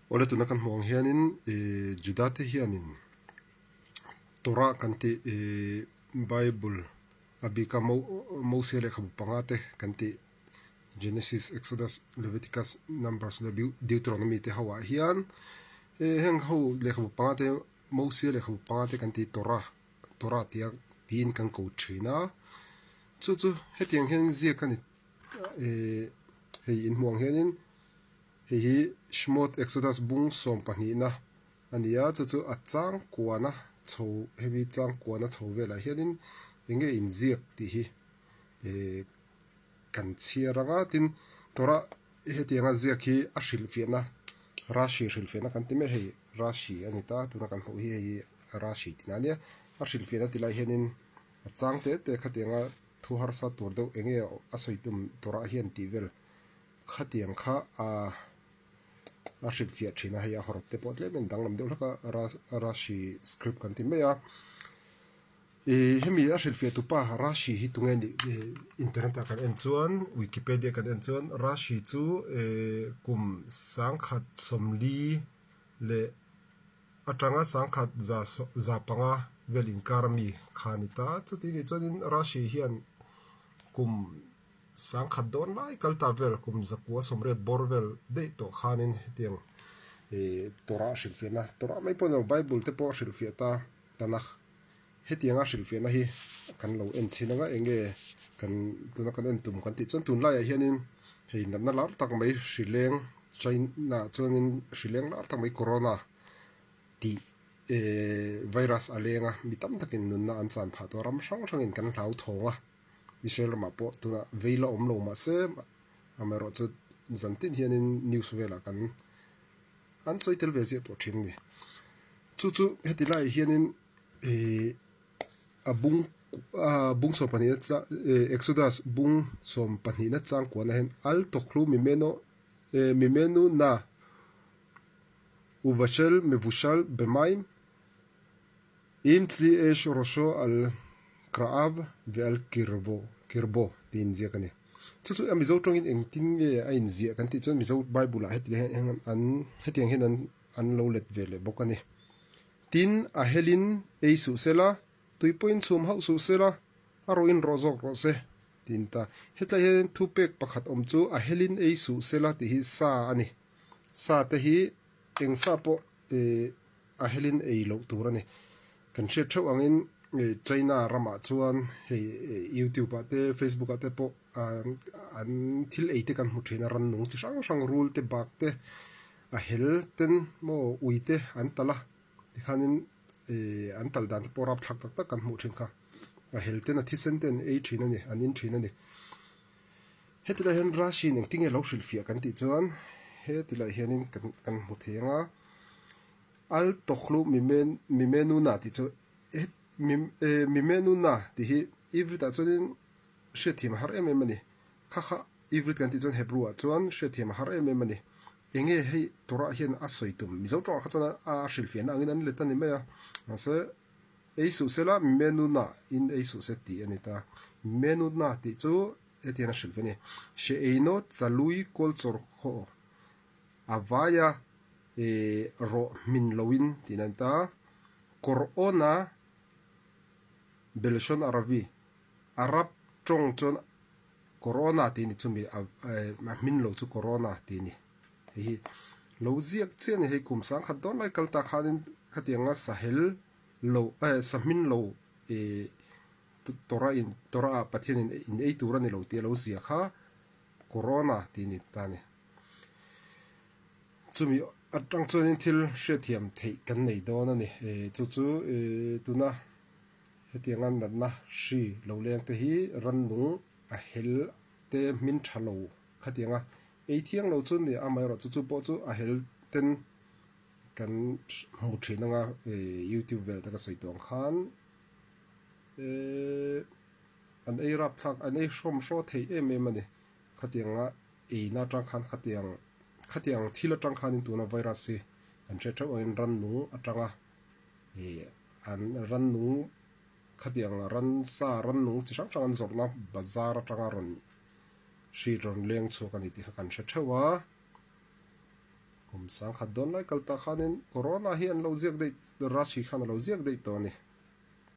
Awle tuna kan hmuh ang hianin ihh Juda te hianin Torah kan tih ihh Bible a bika Mo Mose lehkhabu panga te kan tih Genesis, Exodus, Leviticus, Numbers leh Deuteronomy te ho ah hian eh heng ho lehkhabu panga te Mose lehkhabu panga te kan tih Torah Torah tia tiin kan ko thin a chu chu hetiang hian ziak a ni eh hei inhmuh ang hianin. Hei hi Shmot Exodus bung sawmpahnihna a ni a, chu chu a changkuana chho hemi changkuana chho velah hianin eng nge inziak tih hi eh kan chhiar ang a, tin Torah hetianga ziak hi a hrilhfiahna Rashi hrilhfiahna kan ti mai a, hei Rashi a ni ta tuna kan hmuh hi hei hi Rashi tihna a nia, a hrilhfiahna ti lai hianin a chang te te khatianga thu harsa tur deuh eng nge a sawi tum Torah hian tih vel. Khatiang kha a a hrilhfiah thin a, hei a hawrawp te pawh tlem in danglam deuh hlek a Rashi script kan ti mai a. Ih hemi a hrilhfiah tupa Rashi hi tunge nih internet ah kan en chuan wikipedia kan en chuan Rashi chu eh kum sangkhat sawmli leh atanga sangkhat za za panga vel inkar ami kha a ni ta. Chuti nih chuanin Rashi hian kum Sangkhat dawn lai kal ta vel kum zakua sawmriat bawr vel daih tawh khanin hetiang ih Torah hrilhfiahna, Torah mai pawh ni lo Bible te pawh hrilhfiah ta Tanakh hetianga hrilhfiahna hi kan lo en chhin anga eng nge kan tuna kan en tum kan tih chuan tunlaiah hianin hei natna lar tak mai hrileng China chuanin hrileng lar tak mai Corona tih eh virus a leng a mi tam takin nunna an chan phah tawh a ram hrang hrangin kan hlauthawng a. Israel ramah pawh tunah vei la awm lo mahse amaherawhchu zan tin hianin news velah kan an sawi tel ve ziah tawh thin a ni. Chu chu heti laiah hianin ihh a bung a bung 12 na Exodus bung 12 na changkuanah hian Al tokhlu mimeno mimenu na uvashel mevushal bemaim Im tzli esh rosho al kra'av ve al kirvo, kirbo, tih inziak a ni. Chu chu a Mizo tawngin engtin nge a inziah kan tih chuan Mizo Bible ah heti hian an hetiang hian an an lo let ve leh bawk a ni. Tin, a helin ei suh sela, tui pawhin chhum hauh suh sela, a rawhin rawh zawk rawh se, tiin ta. Hetlai hian thupek pakhat awm chu a helin ei suh sela tih hi sa a ni. Sa te hi eng sa pawh eh a helin ei loh tur a ni. Kan hriat theuh angin China ramah chuan hei youtube ah te facebook ah te pawh an thil ei te kan hmu thin a rannung chi hrang hrang rul te bak te a hel ten maw ui te an talh a tikhanin ih an talh dan te pawh rapthlak tak tak kan hmuh thin kha a hel ten a thisen te an ei thin a ni an in thin a ni. Heti lai hian Rashi in engtin nge lo hrilhfiah kan tih chuan heti lai hianin kan kan hmu thei ang a, Al tokhlu mimen mimenuna tih chu mimenuna tih hi Ivrit ah chuanin hriatthiam a har em em a ni. Kha kha Ivrit kan tih chuan Hebrew ah chuan hriatthiam a har em em a ni. Enge hei Torah hian a sawi tum Mizo tawngah kha chuan a hrilhfiahna angin an let a ni mai a, mahse Ei suh se la, Menuna in ei suh se tih a ni ta. Menuna tih chu hetiang a hrilh ve a ni. She eino chalui kawlchawr khaw a vaia rawh hmin loin tih a ni ta. Kawrhawna Belshon Aravi, Arab tawng chuan Corona tih a ni chumi a hmin lo chu Corona tih a ni. Hei hi lo ziak chiah a ni. Hei kum sangkhat dawn lai kal ta khanin khatianga sahel lo eh sahmin lo ih Torah in Torah ah Pathian in in ei tur a ni lo tih a lo zia kha Corona tih a ni ta a ni. Chumi atang chuanin thil hriatthiam theih kan nei dawn a ni. Eh chu chu eh tuna hetianga natna hri lo leng te hi rannung a hel te hmin tha lo khatianga ei thiang lo chu a ni amaherawhchu chu pawh chu a hel ten Kan hmu thin anga youtube vel te ka sawi tawh ang khan ehh an ei rap thlak an ei hrawm hraw thei em em a ni khatianga eina atang khan khatiang khatiang thil atang khanin tuna virus hi an hriat theuh angin rannung atanga ih an rannung khatiang ransa rannung chi hrang hrang an zawrhna bazar atanga rawn hri rawn leng chhuak a ni tih kha kan hre theuh a. Kum. Kum 10,000 dawn lai kal tah khanin Corona hi an lo ziak daih, Rashi khan a lo ziak daih tawh a ni.